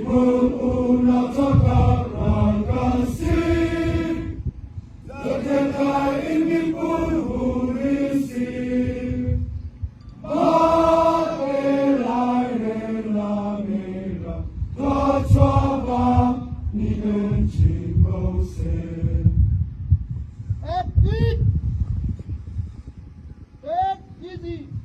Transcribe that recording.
Miphun unau cakap ral kan si. Zohkhenhtlai in miphun huri si. Mate lai re la me la thluachuah bang ni ven chin ko seh. Epic! Take easy!